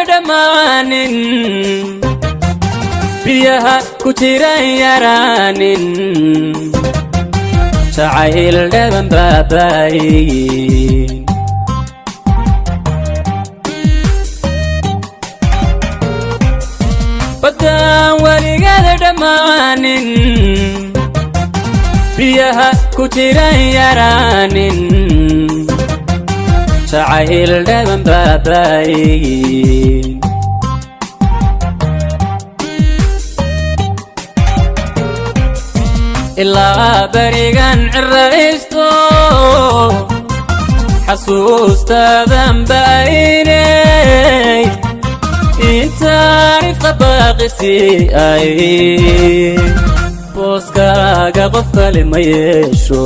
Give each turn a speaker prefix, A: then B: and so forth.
A: dhammaanin, biyaha ku jiran yaraanin, jacayl dhaban baabaayin. Baddaan weligeeda dhammaanin, biyaha ku jiran yaraanin, jacayl dhaban baabaayin. Ilaa berigan ciraysto xasuustaadan ba'aynay, intaan ifqa baaqisi ay booskaaga qof kale ma yeesho.